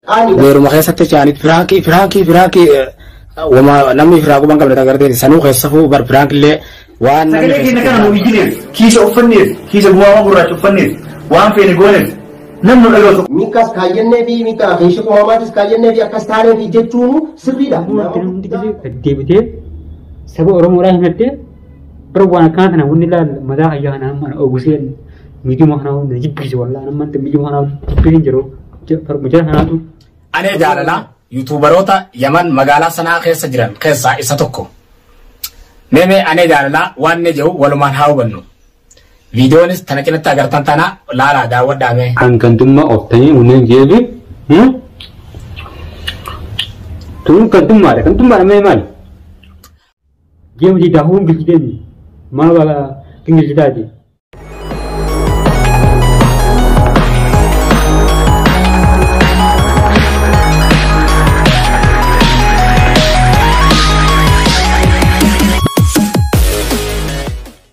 Beeruma keessatti chaanit firaankii firaankii firaankii wama namni firaa quban qabne agartee sanuu keessafuu bar firaankillee waan namni Sagalee keenya kana nu ijjineef, kiisa uffanneef, kiisa gumaawwan gurraacha uffanneef, waan feene gooneef, namni nu dhaga'u tokko. Mikas kaayyannee fi mika keessa qoomaatis kaayyannee fi akkas taanee fi jechuun sirriidha. Wanti hundi gisee deddeebitee saba Oromoodhaa himattee bara waan akkanaa kana wanni laal mataa hayyaa kana amma oguseen miidhuma kana na jibbise wallaahi amma miidhuma kana jibbee hin jiru jara kanaatu. Anee jaalalaa yuutuubaroota Yaman magaalaa sanaa keessa jiran keessaa isa tokko. Meemee anee jaalalaa waan inni jiru walumaan haa hubannu. Viidiyoonis tana cinatti agartan tana laalaa daawwadhaa mee. Kan gantummaa ooftanii unneen jeebi. Tun gantummaadha. Gantummaadha mee maali? Geemti dahuun gilchiteemi. Maal waa gilchitaati?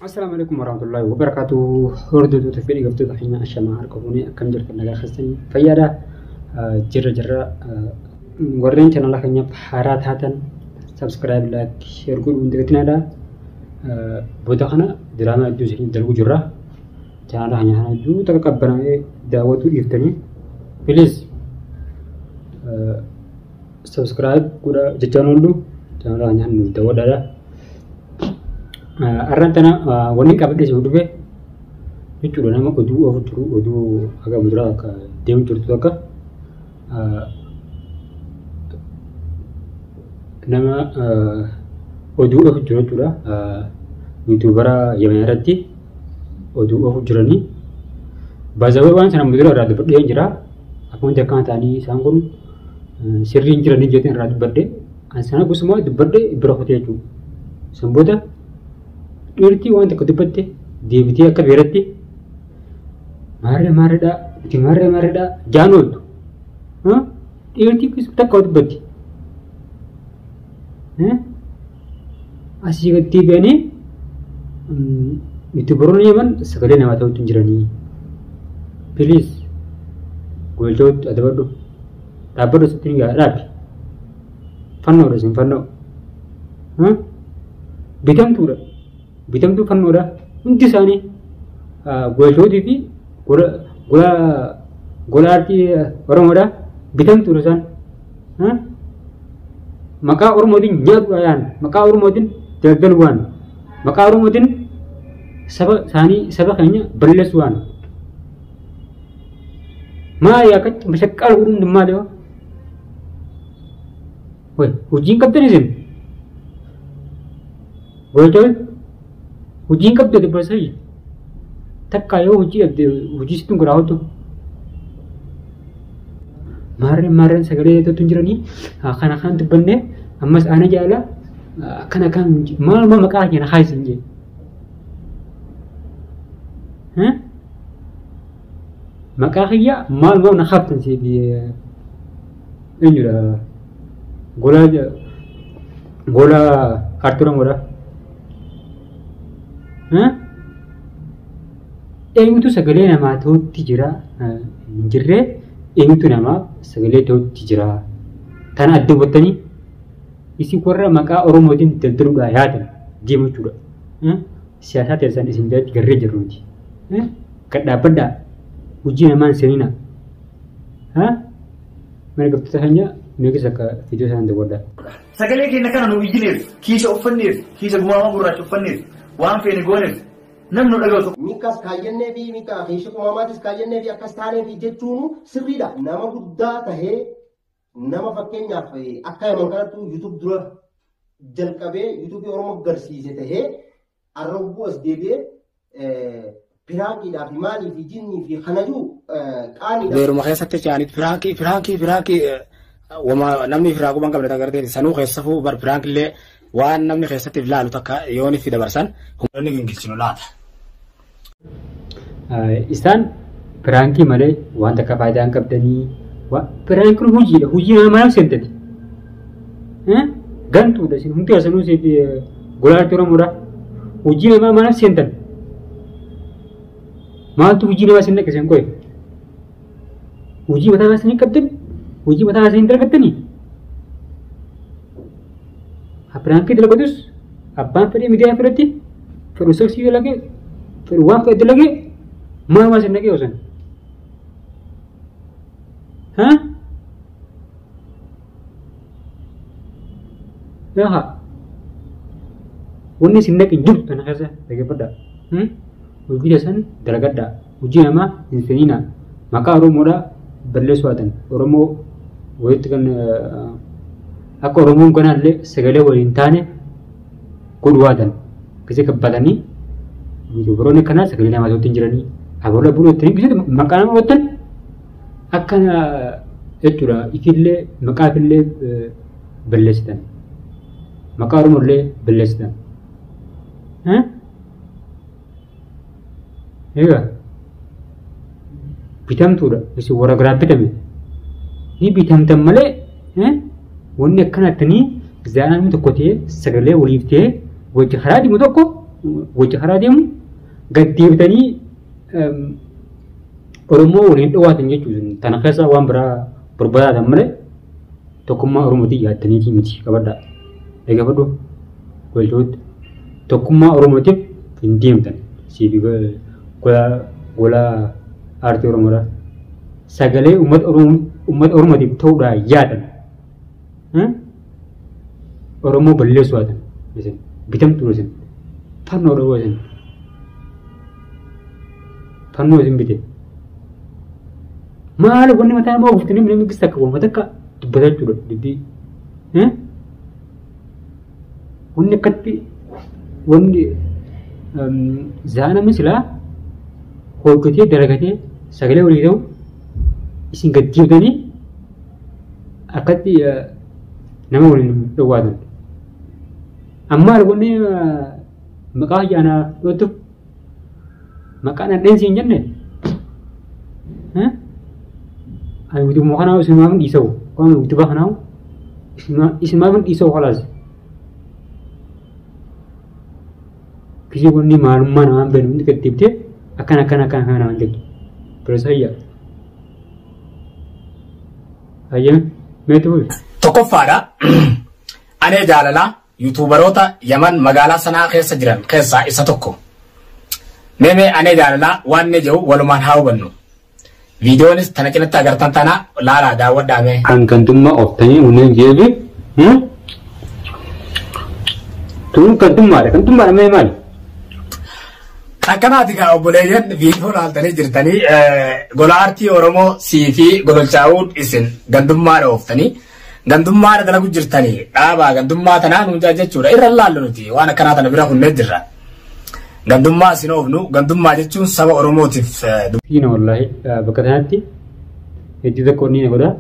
Assalaamu alaikum warahmatullahi wabarakatuh. Hordoftoota fi dhaggeeffattoota keenya ashamaa harka fuunee akkam jirtan nagaa keessanii fayyaadha. Jirra jirra warreen chaanala keenyaaf haaraa taatan subscribe, like, share godhuu hin dagatinaa. Booda kana diraamaa hedduu isin dalaguu jirra. Chaanala keenya kana hedduu takka qabbanamee daawwatuu dhiiftanii please subscribe godhaa jechaan oollu chaanala keenya kana nuuf daawwadhaadha. Arraan tana wanni qabadhee isin dhufe jechuudha nama oduu oofu jiru oduu haga muduraa akka deemu jirtu takka nama oduu oofu jiru jechuudha. Yuutuubara Yemen irratti oduu oofu jiranii. Baazawee waan sana muduraa irraa dubbadhee jira. Akkuma akkana ta'anii isaan kun sirrii hin jiranii jeetiin irraa dubbadhee. An sana gosuma dubbadhee bira kutee jechuudha. San booda dhiirtii waan tokko dubbatte deebitee akka beeratti maarree maarreedhaa nuti maarree maarreedhaa jaan ooltu. Dhiirtii takka dubbatti. Asii gad deebi'anii yuutuubaroonni Yemen sagalee namaa ta'utti hin jiranii. Please goolchootti adabadhu. Dhaabbadhu sitti ni gahaa dhaabi. Fannoodha isin fannoo. Bitamtuudha. Bitamtuu fannoodha. Hundi isaanii goolchootii fi gola aartii Oromoodha. Bitamtuudha isaan. Maqaa Oromootiin nyaatuudha yaan. Maqaa Oromootiin daldaluudhaan. Maqaa Oromootiin saba isaanii saba keenya balleessuudhaan. Maali akkatti mashaqqaa godhuun maali yoo? Way hojiin qabdan isin. Goolchootii hojiin qabdu dubbarsayyi. Takka yoo hojii dhabde hojii sitti hin godhaa Maarreen maarreen sagalee tokko hin jiranii kana kan dubbannee ammas ana jaala akkana kan maaluma maqaa keenya kaayis hin jee. Maqaa kiyya maaluma na kaaftan siif eenyudha gola gola Artuura Moodha. Eenyutu sagalee namaa ta'utti jira hin jirree eenyutu namaaf sagalee ta'utti jira. Tana adda hubattanii isin warra maqaa Oromootiin daldaluudhaa yaadan deemu jechuudha. Siyaasaa teessan isin jalatti garree jirru nuti. Gad dhaabbadhaa. Hojii namaa hin seeninaa. Mana gabtoota keenya meeqis akka viidiyoo isaan daawwadhaa. Sagalee keenya kana nu ijjineef, kiisa uffanneef, kiisa gumaawwan gurraacha uffanneef, waan feene gooneef, namni nu dhaga'u tokko. Mikas kaayyannee fi mika keessa qoomaatis kaayyannee fi akkas taanee fi jechuun sirriidha. Nama guddaa tahee nama fakkeenyaaf akka Yaman kanattu YouTube dura jalqabee YouTube Oromoo garsiise tahee arrabbuu as deebi'ee piraankiidhaa fi maalii fi jinnii fi kanajuu qaaniidha. Beeruma keessatti chaanit firaankii firaankii firaankii wama namni firaa quban qabne agartee sanuu keessafuu bar firaankillee waan namni keessatti ilaalu takka yoon itti dabarsan humna gingilchinu laata. Isaan piraankii malee waan takka faayidaa hin qabdanii piraankiin hojiidha. Hojii nama maal seentati? Gantuudha isin hundi keessanuu siif gola aartii Oromoodha. Hojii namaa maal seentan? Maaltu hojii namaa isin naqe isin qoye? Hojii mataa isin hin qabdan? Hojii mataa keessanii hin dalagattanii? Piraankii dalagatus abbaan fedhii miidiyaa fedhatti fedhu seksii dalagee fedhu waan fedhe dalagee maal waan isin dhagee osan? Haa? Yaa wanni isin dhaqe jirtu tana keessa dhaggeeffadhaa. Hojii keessan dalagadhaa. Hojii namaa hin seeninaa. Maqaa Oromoodhaa balleessuu haatan. Oromoo walitti kan akka Oromoon kanaallee sagalee waliin taane godhuu haatan. Gisee gabbatanii yuutuubaroonni akkanaa sagalee namaa ta'utti hin jiranii. Abalu abaluu jettanii gisee maqaa nama godhattan akka jechuudha ifillee maqaa ifillee balleessitan. Maqaa Oromoollee balleessitan. Egaa bitamtuudha isin warra biraa bitame ni bitamtan malee wanni akkanattanii zaanaan tokko ta'ee sagalee waliif ta'ee wajji karaa deemu tokko wajji karaa deemu gad deebitanii Oromoo waliin dhowaatan jechuudha. Tana keessa waan biraa barbaadatan malee tokkummaa Oromootii yaaddaniitii miti qabadhaa. Dhaggeeffadhu waltootti tokkummaa Oromootiif hin deemtan siifi gola aartii Oromoodha. Sagalee uummata Oromootiif ta'uudhaan yaadan. Oromoo balleessuu haatan isin bitamtuu isin fannoo dhowwa isin fannoo isin bite. Maali wanni mataa namaa ooftu namni namni takka waanuma takka dubbata jechuudha dubbii. Wanni akkatti wanni zaanamni silaa hojjetee dalagatee sagalee walii ta'u isin gad deebitanii akkatti nama waliin dhowwaatan. Amma wanni maqaa ayyaanaa dhootuuf maqaan nadheensi hin jenne. Ani utubuma kanaa isinumaaf hin dhiisa'u. Waan utuba kanaa isinumaaf hin dhiisa'u khalaas. Kisii wanni maalummaa namaan beeknu hundi gad deebitee akkana akkana akkana akkana namaan jettu. Pirees hayya. Hayyame meetu fufi. Tokkoffaadha. Anee jaalalaa yuutuubaroota Yaman magaalaa Sanaa keessa jiran keessaa isa tokko. Meemee anee jaalalaa waan inni jedhu walumaan haa hubannu. Viidiyoonis tana cinatti agartan tana laalaa daawwadhaa mee. Kan gantummaa ooftanii unneen jeebi. Tun gantummaadha. Gantummaadha mee maali? Akkanaati kaa obboleeyyan viidiyoo laaltanii jirtanii gola aartii Oromoo sii fi gololchaa'uun isin gandummaadha ooftanii gandummaadha dalagu jirtanii dhaabaa gandummaa tanaa nuun jechuudha irra laallu nuti waan akkanaa tana bira kunneen jirra. Gandummaa isin oofnu gandummaa jechuun saba Oromootiif. Fiina wallaahi bakka kanatti hedduu tokko ni godha.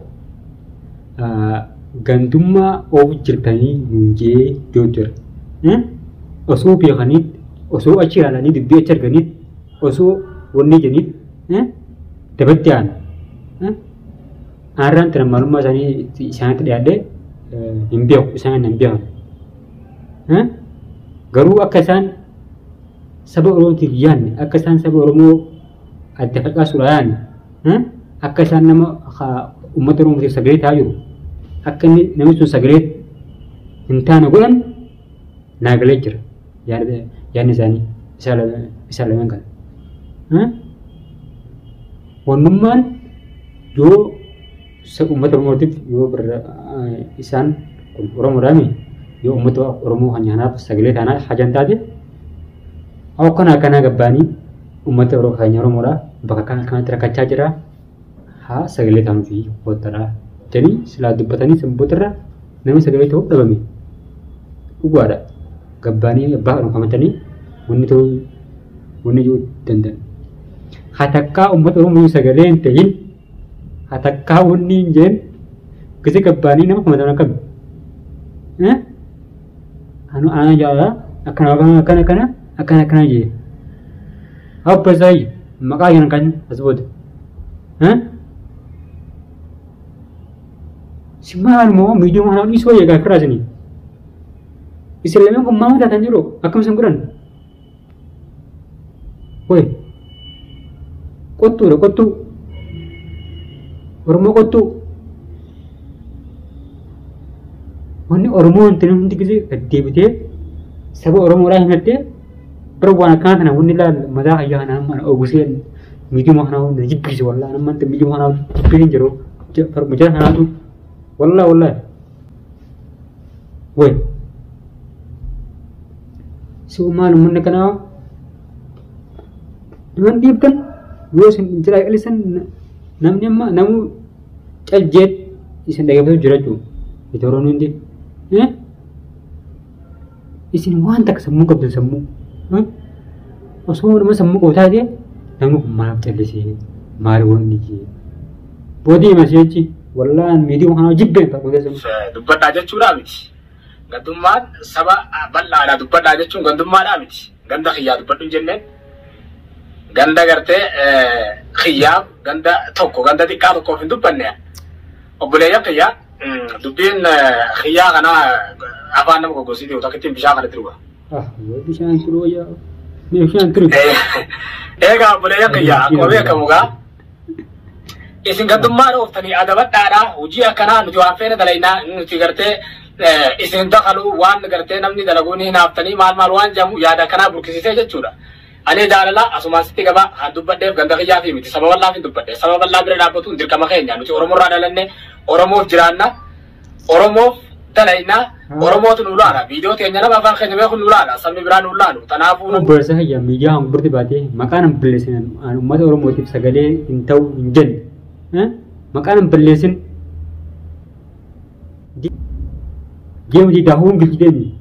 Gandummaa oofu jirtanii nuun jee jira. Osoo beekaniit osoo achi ilaalanii dubbii achi arganiit osoo wanni jedhaniit dabatti aana. Aanraan tana maalummaa isaanii isaanitti dhiyaadhee hin beeku isaan hin beekan. Garuu akka isaan saba Oromootiif yaadne akka isaan saba Oromoo adda facaasuudha yaadne akka isaan nama uummata Oromootiif sagalee ta'aa jiru akka inni namni sun sagalee hin taane godhan naagalee jira yaadni isaanii isaan lameen kana. Wannummaan yoo uummata Oromootiif yoo isaan kun Oromoodhaami yoo uummata Oromoo kan nyaanaaf sagalee taanaa hajan taate akkana akkanaa gabbaanii uummata keenya Oromoodhaa bakka kanatti rakkachaa jira haa sagalee taanuu fi hottadhaa jedhanii silaa dubbatanii sanbootarra namni sagalee ta'uu dhabame dhugaadha. Gabbaanii abbaa kan qabatanii wanni ta'uu wanni jiru danda'an. Hatakkaa uummata Oromoo sagalee hin ta'in hatakkaa wanni hin jeen gise gabbaanii nama kumatan akkami. Anu ana jaalala akkana akkana akkana akkana akkana jee. Abba isaayyi maqaa kan kan as booda. Si maal moo miidiyoo kanaa dhiisuu wayya gaaffiraa isinii. Isin lameen kun maal taatan jiru akkam isin godhan? Woy qottuudha qottuu Oromoo qottuu. Wanni Oromoo wanti hundi gisee gad deebitee saba Oromoodhaa himattee bara waan akkanaa kana wanni laal mataa hayyaa kana amma ogusee miidiyuma kana na jibbise wallaahi amma miidiyuma kana jibbee hin jiru jara kanaatu wallaahi wallaahi. Way si maal uummanni kanaa Dhiban dhiibtan yoo isin jira qalisan namni amma namuu caljeet isin dhaggeeffatu jira jechuudha. Itoroon hundi. Isin waan takka sammuu qabdan sammuu. Osoo nama sammuu qabu taate namni kun maaf callisee maal wanni jee. Boodii hima si'achi wallaan miidiyuma kanaa jibbeen ta'uu sammuu. Dubbadhaa jechuudhaa miti. Gandummaan saba bal'aadhaa dubbadhaa jechuun gandummaadhaa miti. Ganda kiyyaa dubbadhu hin jenneen. Ganda gartee kiyyaaf ganda tokko ganda xiqqaa tokkoof hin dubbanne. Obboleeyyan kiyyaa dubbiin kiyyaa kanaa afaan nama goggosiitii takka ittiin bishaan kanatti dhuga. Ah, bishaan turuu yaa. Bishaan turuu. Egaa obboleeyyan kiyyaa akkuma beekamu gaa isin gandummaa dhooftanii adabadhaadhaa hojii akkanaa nuti waan feene dalaynaa nuti gartee isin dakalu waan gartee namni dalaguu ni hinaaftanii maal maal waan jedhamu yaada akkanaa burkisiisee jechuudha. Ani jaalala asumaan sitti qaba kan dubbadheef ganda kiyyaa fi miti saba bal'aaf hin dubbadhe saba bal'aa bira dhaabbatuun dirqama keenya nuti Oromoorraa dhalanne Oromoof jiraanna Oromoof dalayna Oromootu nu laala viidiyoo teenya nama afaan keenya beeku nu laala sabni biraa nu laalu tanaafuu. Obboleessa kiyya miidiyaa hangurti baatee maqaan hin balleessin an uummata Oromootiif sagalee hin ta'u hin jenne. Maqaan hin balleessin. Deemti daahuu ingilchi deemi.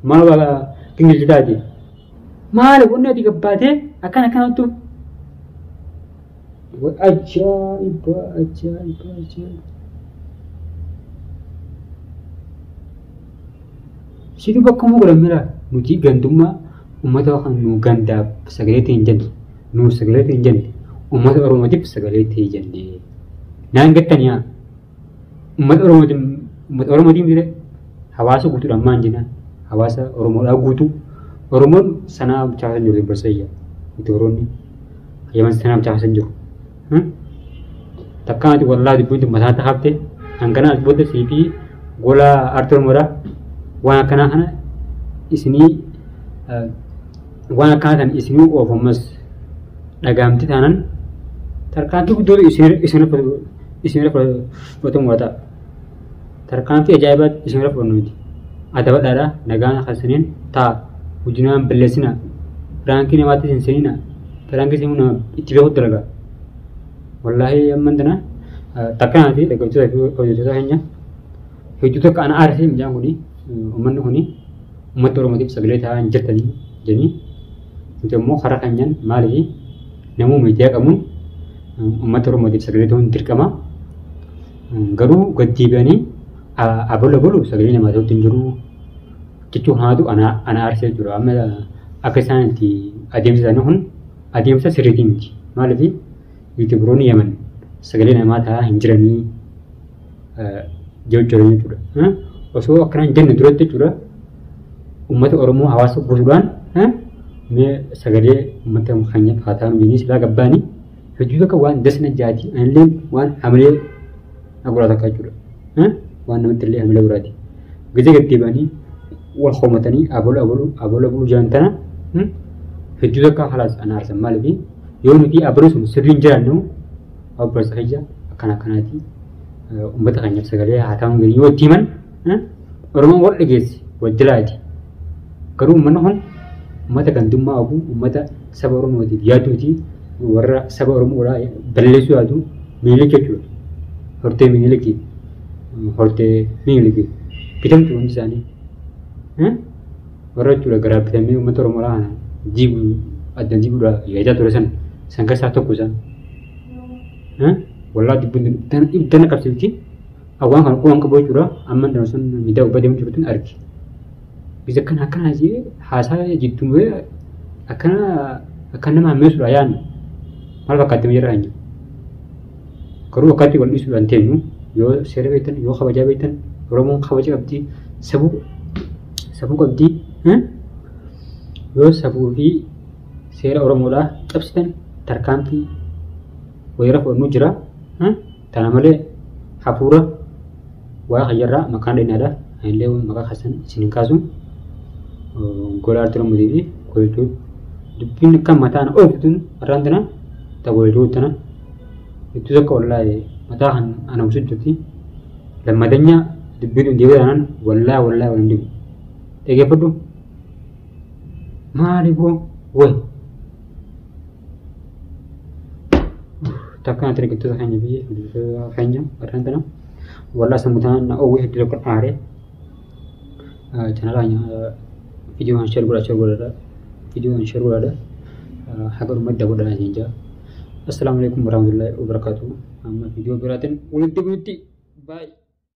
Maal waa ingilchi taate. Maali wanni ati gabbaatee akkana akkanattu. Ajaa'iba ajaa'iba ajaa'iba. Situ bakka muu godhamedha. Nuti gandummaa uummata kan nu gandaaf sagalee ta'e hin jenne. Nu sagalee ta'e hin jenne. Uummata Oromootiif sagalee ta'e jenne. Naan gattanii haa. Uummata Oromootiif uummata Oromootiif dire hawaasa guutuudhaan maan jennaan. Hawaasa Oromoodhaa guutuu. Oromoon sanaa bichaa hin jiru barsayya. Nuti Oromoonni hayyaman sanaa bichaa hin jiru. Takka ati wallaahi dubbiin tun mataa hafte hangana as booda sii fi gola aartii Oromoodhaa waan akkanaa kana isinii waan akkanaa kana isinii oofamas dhagaamti taanan tarkaanfii guddoo isinirra fudhatamu waa ta'a. Tarkaanfii ajaa'ibaa isinirra fudhannu miti. Adabadhaadha nagaan keessaniin ta'a. Hojii nama hin balleessinaa. Piraankii namaatti hin seeninaa. Piraankii seenuu nama itti beekutti dalagaa. Wallaahi amman tana takka naati dhaggeeffattoota fi hojjettoota keenya hedduu takka ana aarsee mucaan kuni uummanni kuni uummata Oromootiif sagalee ta'aa hin jirtanii jedhanii nuti immoo karaa keenyaan maaliif namuu miidiyaa qabuun uummata Oromootiif sagalee ta'uun dirqama. Garuu gad deebi'anii abala bolu sagalee namaa ta'utti hin jiru jechuu kanaatu ana aarsee jechuudha. Amma akka isaan itti adeemsa isaanii kun adeemsa sirriitii miti. Maaliif yuutuubaroonni Yaman sagalee namaa ta'aa hin jiranii jechuu jechuudha. Osoo akkanaan hin jenne duratti jechuudha uummata Oromoo hawaasa guutuudhaan mee sagalee uummata keenyaaf haa ta'an jennee silaa gabbaanii hedduu takka waan dasna jaati anillee waan hamilee na godhaa takka jechuudha. Waan namatti illee hamilee godhaati. Gizee gad deebi'anii wal homatanii abalu abalu abalu abalu jedhan tana hedduu takka halaas ana aarsan maaliif yoo nuti abalu sun sirriin jiraannu obboleessa kiyya akkana akkanaati uummata keenyaaf sagalee haa ta'an jedhanii yoo itti himan Oromoon wal dhageessi wal jalaati. Garuu uummanni kun uummata gandummaa qabu uummata saba Oromootiif yaaduuti warra saba Oromoodhaa balleessuu yaadu Minilik jechuudha. Hortee Minilikii hortee Minilikii bitamtu hundi isaanii. Warra jechuudha garaa bitamee uummata Oromoodhaa kana diiguu addan diiguudhaa yaadaa ture san san keessaa tokko isaan. Wallaa dubbiin ibidda qabsiifti. Awwaan kana quban qabu jechuudha. Amma dana sun miidiyaa gubbaa deemu jirutti arge. Bisa akkana akkana jee haasaa jidduu akkana akka nama hammeessuudha yaadne. Maal fakkaatti miira keenya. Garuu akkatti wal dhiisuudhaan teenyu yoo seera beektan yoo kabajaa beektan Oromoon kabaja qabdi safuu qabdi yoo safuu fi seera Oromoodhaa cabsitan tarkaanfii wayira fudhannu jira. Tana malee hafuura waa kiyyarraa maqaan dheenaadha. Anillee maqaa keessan isin hin kaasu. Gola aartii Oromootii fi golchuu dubbiin akka mataan ooftuun har'aan tana ta golchuu tana itti tokko wallaahi mataa kan ana obsu jirti. Lammadanya dubbiin tun deebi'ee taanaan wallaahi wallaahi wal hin dibu. Dhaggeeffadhu. Maali boo wayi. Takka natti dhaggeeffattoota keenya biyya hordoftoota keenya har'aan tana wallaahi sammuu tanaan na oowwee hedduu tokko aaree. Chanala keenya viidiyoo kan share godhaa share godhaa viidiyoo kan share godhaa haga dhumatti daawwadhaa isin jaa. Assalaamu alaikum warahmatullahi wabarakatuh. Amma viidiyoo biraatiin walitti bu'utti baay'ee.